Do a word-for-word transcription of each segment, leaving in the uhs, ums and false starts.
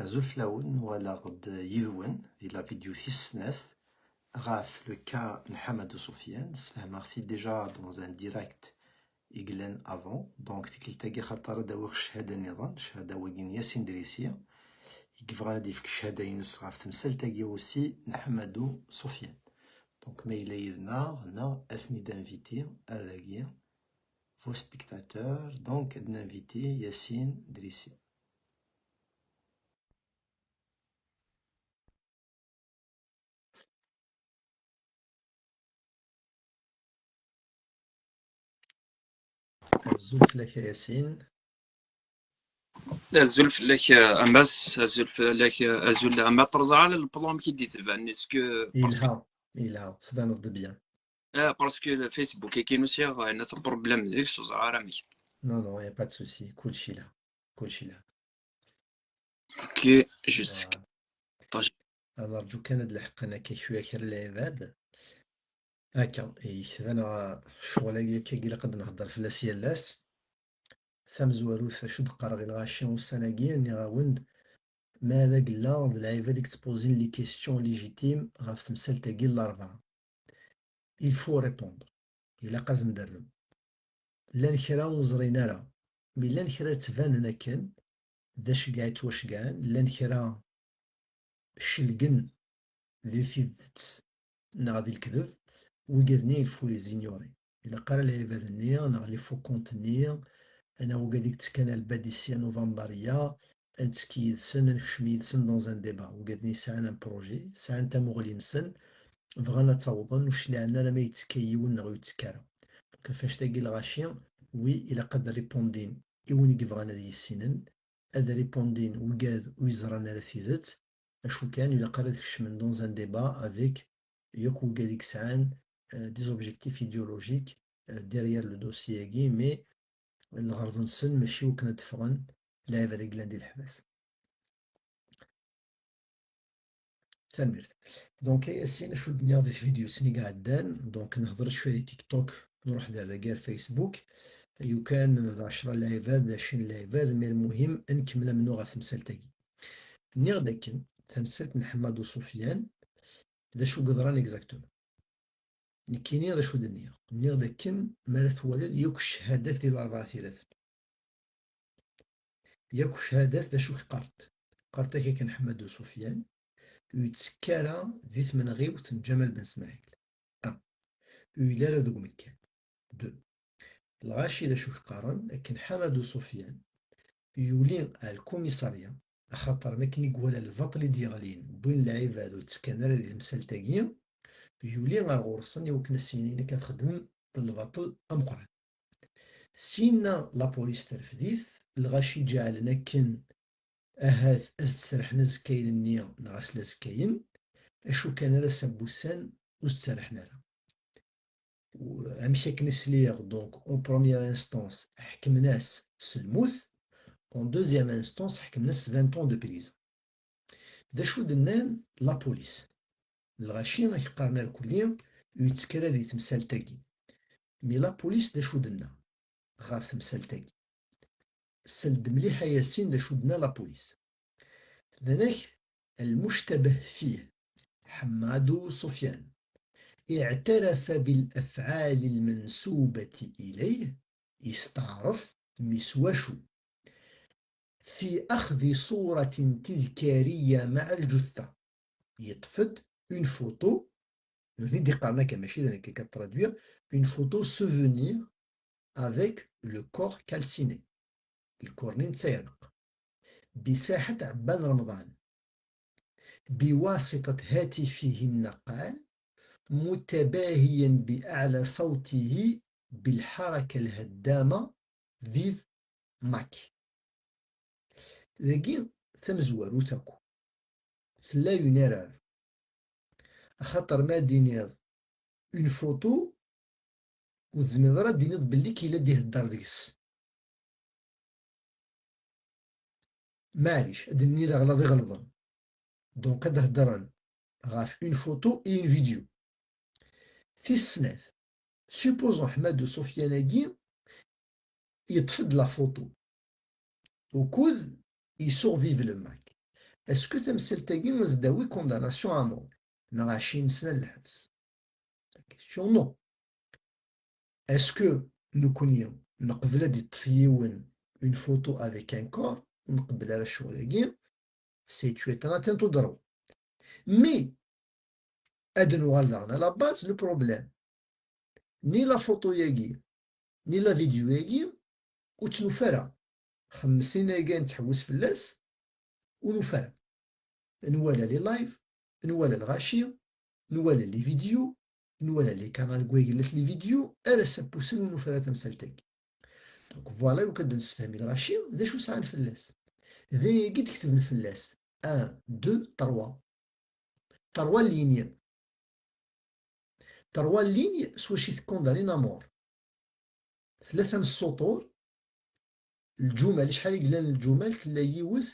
Azul fell-awen, uɣaleɣ-d yid-wen di la vidéo tis snat ɣef le cas n Ḥamadu Sufyan. Sfehmeɣ-t-id déjà dans un direct i yellan avant. Donc, tikkelt-agi, axaṭer ad d-awiɣ cchada nniḍen, cchada-wagi n Yasin Drisi, i yebɣan ad d-yefk cchada-ines ɣef temsalt-agi aussi n Ḥamadu Sufyan. Donc, ma yella yid-neɣ, neɣ ad ten-id-inviti ar dagi, vos spectateurs, donc ad n-inviti Yasin Drisi. Azul fell-ak a Yasin. Azul fell-ak a Mass, azul fell-ak, azul a Maître. Ẓer ala le plan amek i d-yettban, est-ce que... Yelha, yelha, tbaneḍ-d bien. Ah, parce que Facebook-agi n usiɣ, euh, n problème deg-s, ur ẓriɣ ara amek. Non, non, y a pas de souci. Kulci la. Kulci la. Ok, juste. Voilà. Ad nerǧu kan ad leḥqen akka cwiya kra n lɛibad. Akka, yekteb-aneɣ ccɣel-agi akka, ilaq ad nehder fell-as yal ass. Tamezwarut, acu d-qqareɣ i lɣaci ussan-agi, nniɣ-awen-d, ma d agella d lɛibad i yettpozin les questions légitimes ɣef temsalt-agi n Larebɛa. Il faut répondre. Ilaq ad sen-d-rrem. Llan kra ur ẓrin ara, mi llan kra ttbanen akken d aceggeɛ i ttwaceggɛen, llan kra celgen di tidet neɣ di lekdeb, wigad-nni il faut les ignorer. Ilaq ara lɛibad-nni neɣ les faux comptes-nni, neɣ wigad i yettekkan ar lbadisya nuvambaṛiya, ad nettekki yid-sen, ad nekcem yid-sen dans un débat. Wigad-nni sɛan un projet, sɛan tamuɣli-nsen, bɣan ad tt-awḍen, ur cliɛen ara ma yettekka yiwen neɣ ur yettekka ara. Donc, ɣef wannect-agi lɣaci, oui, ilaq ad répondin i win i yebɣan ad yissinen, ad répondin wigad ur yeẓran ara tidet, acu kan, ilaq ara ad kecmen dans un débat avec yakk wigad i yesɛan, euh, des objectifs idéologiques, euh, derrière le dossier-agi, mais lɣerḍ-nsen mačči wakken ad d-ffɣen lɛibad i yellan di leḥbas. Tanemmirt. Donc, a Yasin, acu d-nniɣ di tvidyut-nni i iɛeddan, donc, nehder cwiya di TikTok, nruḥ-d ar dagi ar Facebook, yukan d ɛecra n lɛibad, d ɛecrin n lɛibad, mais lmuhim, ad nkemmel amennuɣ ɣef temsalt-agi. Nniɣ-d akken, tamsalt n Ḥemmadu Sufyan, d acu i yeḍran exactement. Nekkini d acu d-nniɣ? Nniɣ-d akken mi ara twaliḍ yakk cchadat di Larebɛa Tiraten. Yakk cchadat d acu i qqarent? Qqarent-ak akken Ḥemmadu Sufyan ur yettekki ara di tmenɣiwt n Ǧamal Ben Smaɛil. Un. Ur yelli ara deg umekkan. Deux. Lɣaci d acu i qqaren? Akken Ḥamadu Sufyan yuli ar lkumisarya, axaṭer mi akken i iwala lbaṭel i d-yeɣlin, wwin lɛibad ur ttekkan ara di temsalt-agi, yuli ar ɣur-sen i wakken ad s-yini nekk ad xedmeɣ d lbaṭel ameqqran. Syenna lapulis terfed-it, lɣaci ǧeɛlen akken ahat ad s-d-serḥen azekkayen-nni neɣ aslazekkayen, acu kan ar ass-a n wussan ur s-d-serḥen ara. U-, amek akken i sliɣ, donc, en première instance, ḥekmen-as s lmut, en deuxième instance, ḥekmen-as s vingt ans de prison. D acu d-nnan lapulis? Lɣaci ak-qqaren irkelli ur yettekki ara di temsalt-agi. Mi lapulis d acu d-tenna ɣef temsalt-agi? Sel-d mliḥ a Yasin d acu d-tenna lapulis. Nnan-ak المشتبه فيه حماد سفيان اعترف بالأفعال المنسوبة إليه, yesteɛref, mi s wacu? في أخذ صورة تذكارية مع الجثة. Yeṭṭef-d une photo, nutni d-iqqaren akka, mačči d nekk akka traduire, une photo souvenir avec le corps calciné. Lkor-nni netta yeɛreq. بساحة عبان رمضان. بواسطة هاتفه النقال، متباهيا بأعلى صوته بالحركة الهدامة vive Mack. Dagi tamezwarut akk tella une erreur. Axaṭer ma d-tiniḍ une photo, ur tezmireḍ ara ad d-tiniḍ belli kila d-ihedder deg-s. Maɛlic, ad d-nini d aɣlaḍ iɣelḍen. Donc, ad d-heddren ɣef une photo et une vidéo. Tis snat, supposons Ḥmadu Sufyan-agi yeṭṭef-d la photo ukud isuɣ vive le Mack. Est-ce que tamsalt-agi ad s-d-tawi condamnation à mort? Neɣ ɛecrin sna n lḥebs? La question, non. Est-ce que nekkni neqbel ad iṭṭef yiwen une photo avec un corps? Ur nqebbel ara ccɣel-agi. C'est une atteinte au droit. Mais ad nuɣal daɣen à la base, le problème, ni la photo-agi ni la vidéo-agi ur tt-nufi ara. Xemsin ayagi nettḥewwis fell-as, ur nufi ara. Nwala les lives, nwala lɣaci, nwala les vidéos, nwala les canaux n wayellat, les vidéos, ar ass-a n wussan ur nufi ara tamsalt-agi. Donc voilà, yukan ad d-nessefhem i lɣaci d acu sɛan fell-as. D ayagi i d-ketben fell-as. Un, deux, trois. Trois lignes. Trois lignes s wacu i t-condamnen à mort. Tlata n ssuṭur, lǧumal, acḥal i yellan lǧumal? Tella yiwet,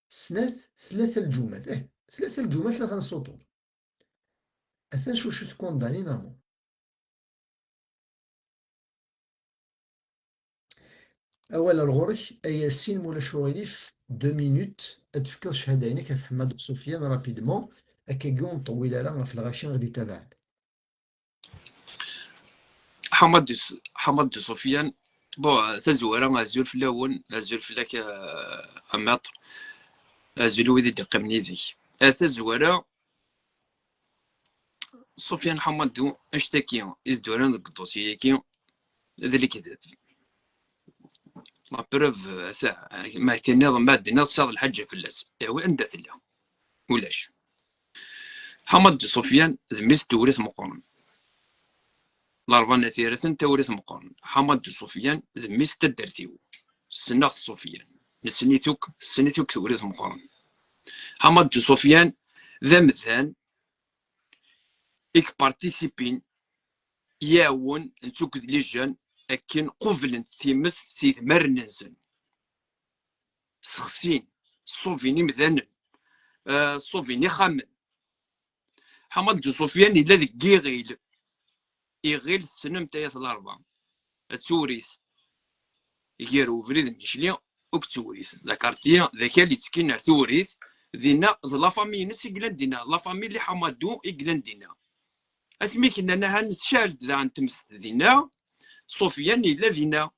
snat, tlata lǧumal. Eh, tlata lǧumal, tlata n ssuṭur. Atan s wacu i t-condamnen à mort. Awal ar ɣur-k, a Yasin, ma ulac uɣilif, deux minutes, ad tefkeḍ cchada-inek ɣef Ḥemmad Sufyan rapidement, akkagi ur nṭewwil ara ɣef lɣaci i ɣ-d-itabaɛen. Ḥemmad Sufyan, bon, tazwara, azul fell-awen, azul fell-ak, euh, a maître, azul i wid i d-iqqimen yid-k. Euh, tazwara, Sufyan Ḥamadu, anect-agi i s-d-uran deg uḍusi-agi d lekdeb. La preuve, ata, ma tenniḍ, ma d-tenniḍ tesɛiḍ lḥaǧa fell-as. Ihi anda tella? Ulac. Ḥamadu Sufyan d mmi-s n Tewrirt Meqqren. Larebɛa n At Yiraten, Tewrirt Meqqren. Ḥamadu Sufyan d mmi-s n taddart-iw. Ssneɣ-t Sufyan. Nessen-it akk, tessen-it akk Tewrirt Meqqren. Ḥamadu Sufyan d amdan i ypartisipin, iɛawen, netta akked les jeunes, akken qublen times s yedmaren-nsen. Sexsin, ṣṣubin imdanen, eh, ṣṣubin ixxamen. Ḥamadu Sufyan yella deg Iɣil. Iɣil tessnem-t ay at Larebɛa. D Tewrirt. Gar ubrid n Micli akked Tewrirt. D akarti d akal yettekkin ar Tewrirt. Dinna d la famille-ines i yellan dinna. La famille Li Ḥamadu i yellan dinna. Asmi k-nnan ahan tecɛel-d daɣen tmes dinna, Sufyan yella dinna.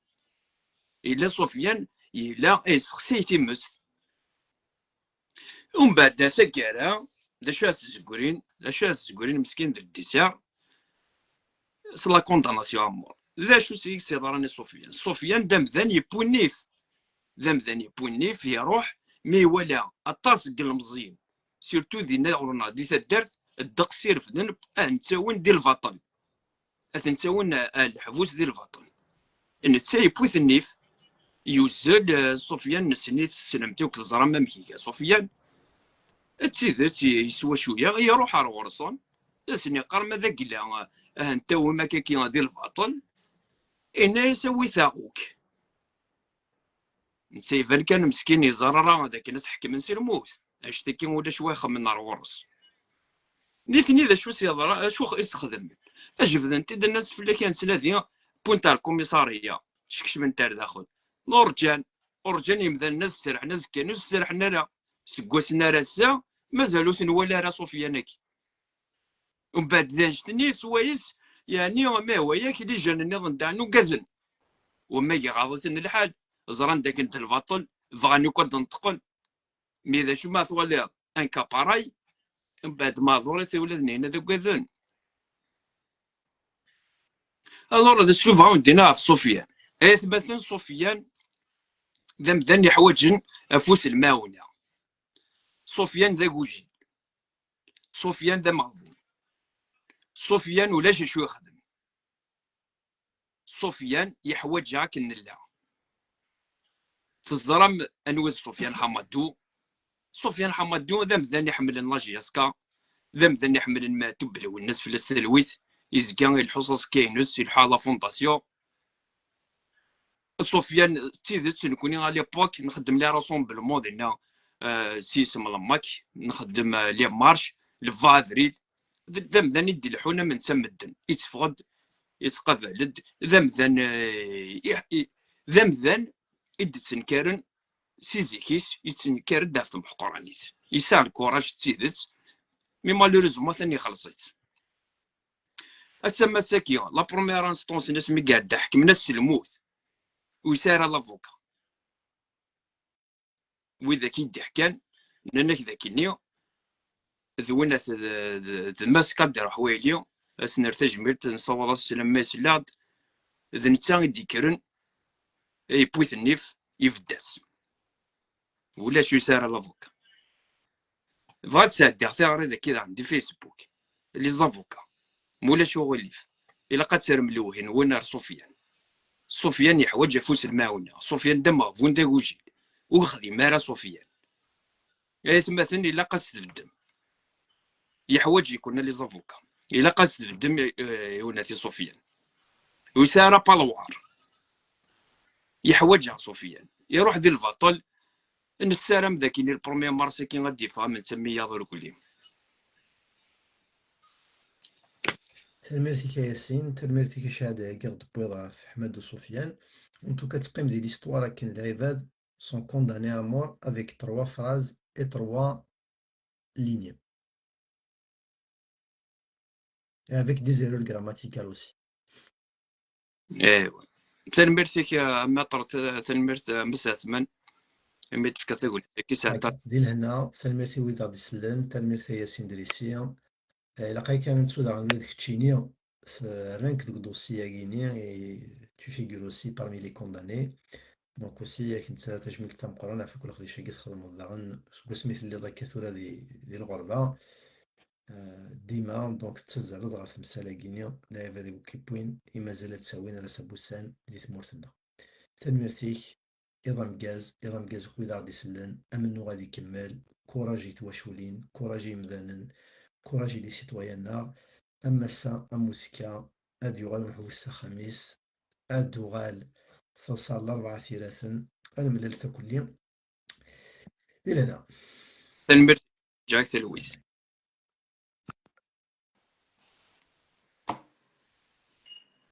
Yella Sufyan, yella, eh, yessexsi times. Umbeɛd taggara, d acu ara s-zegrin? D acu ara s-zegrin meskin d le dessert? S la condamnation à mort. D acu s i s-yeḍran i Sufyan? Sufyan d amdan yewwin nnif. D amdan yewwin nnif, iruḥ, mi iwala aṭas n yilmeẓyen, surtout dinna ɣur-neɣ di taddart, ddeqs i refden, ad ten-ttawin di lbaṭel. Ad ten-ttawin, eh, leḥbus di lbaṭel. Netta yewwi-t nnif, yuzzel, eh, Sufyan, nessen-it, tessnem-t akk, teẓram amek iga Sufyan. D tidet, yeswa cwiya, iruḥ ar ɣur-sen, ad sen-iqqar ma d agla, eh, ad ten-tawim akkaki di lbaṭel, inna-yas: "Awit-aɣ akk." Netta iban kan meskin, yeẓra ara d akken ad s-ḥekmen si lmut. Anect-agi ulac wa ixemmen ar ɣur-s. Nitni d acu s-yeḍra, acu i s-xedmen? Jebden-t-id, nnan-as fell-ak ad nettnadi, wwin-t ar lkumisarya, skecmen-t ar daxel. Ur rǧan, ur rǧan yemdanen ad sserḥen azekka-nni, ur sserḥen ara. Seg wass-nni ar ass-a, mazal ur ten-wala ara Sufyan-agi. Umbeɛd d anect-nni swayes, yeɛni, ma ihwa-yak, les jeunes nniḍen daɣen ugaden. Wamma iɣaḍ-iten lḥal, ẓran dakken d lbaṭel, bɣan akk ad d-neṭqen. Mi d acu ma twaliḍ un cas pareil, umbeɛd maɛduṛit i uladen-nni ad ugaden. Alors, d acu bɣa wen-d-iniɣ ɣef Sufyan? Ay atmaten, Sufyan d amdan yeḥwaǧen afus n lemɛawna. Sufyan d agujil. Sufyan d ameɣbun. Sufyan ulac acu yexdem. Sufyan yeḥwaǧ akken nella. Teẓram anwa d Sufyan Ḥamadu? Sufyan Ḥamadu d amdan iḥemmlen la J S K, d amdan iḥemmlen Meɛtub Lwennas fell-as talwit, izga ileḥḥu s aẓekka-ines, ileḥḥu à la fondation. Sufyan, d tidet, nekkni à l'époque nxeddem les rassemblements dinna, euh, s yisem Lemmak, nxeddem, euh, les marches, le vingt avril. D, d amdan i d-ileḥḥun am netta medden. Itteffeɣ-d, ittqabal-d, d amdan, euh, i, i, d amdan i d-ttenkaren si zik-is yettenkar-d ɣef temḥeqranit. Yesɛa lkuraj d tidet, mais malheureusement atan ixelleṣ-itt. Ass-a, ma ass-agi, la première instance-nnes mi iɛedda ḥekmen-as s lmut, ur yesɛi ara l'avocat. Widak i d-iḥkan, nnan-ak d akkenni, d winat d, d, d Mass Kader Ḥwayli, ad s-nerr tajmilt, nessawaḍ-as sslam ma yesla-d, d netta i d-ikkren, yewwi-t nnif, ibedd-as. Ulac ur yesɛi ara l'avocat. Bɣiɣ ad sɛeddiɣ tiɣri dagi daɣen di Facebook. Les avocats. Ma ulac uɣilif. Ilaq ad terrem lewhi-nwen ar Sufyan. Sufyan yeḥwaǧ afus n lemɛawna. Sufyan d ameɣbun d agujil. Ur yexdim ara Sufyan. Ay atmaten, ilaq ad s-tbeddem. Yeḥwaǧ-iken a les avocats. Ilaq ad s-tbeddem, eh, i unati Sufyan. Ur yesɛi ara palwar. Yeḥwaǧ-aɣ Sufyan. Iruḥ di lbaṭel. Nessaram d akken i le premier mars-agi ad d-yeffeɣ am netta mi yaḍ urguli. Tanemmirt-ik a Yasin, tanemmirt-ik i cchada-agi i ɣ-d-tewwiḍ ɣef Ḥmed u Sufyan. En tout cas, teqqim di l'histoire akken lɛibad sont condamnés à mort avec trois phrases et trois lignes. Et avec des erreurs grammaticales aussi. Ewa. Tanemmirt-ik, a Maître, ta-, tanemmirt, a Mass Ɛetman, imi d-tefkiḍ tagnit-agi sɛedda. Di lehna, tanemmirt i wid aɣ-d-isellen, tanemmirt a Yasin Drissi. Eh, ilaq-ak kan ad nettu daɣen ula d keččini, t-, rran-k deg udossier-agi-ni, et tu figures aussi parmi les condamnés. Donc aussi, ad k-nettarra tajmilt tameqqrant ɣef akk leqdic-agi txedmeḍ daɣen seg wasmi telliḍ akka tura di, di lɣerba. Eh, dima, donc, tettazzaleḍ ɣef temsal-agi-ni, lɛibad i wekk-iwwin, i mazal ad ttawin ar ass n wussan di tmurt-nneɣ. Tanemmirt-ik, iḍ ameggaz, iḍ ameggaz akk wid aɣ-d-isellen, amennuɣ ad ikemmel, courage i twaculin, courage i yimdanen, courage i les citoyens-nneɣ, am ass-a, am uzekka, ad yuɣal umeḥbus s axxam-is, ad d-tuɣal teḍsa n Larebɛa Tiraten, ad nemlal takelli. Di lehna. Tanemmirt, ǧǧiɣ-ak talwit.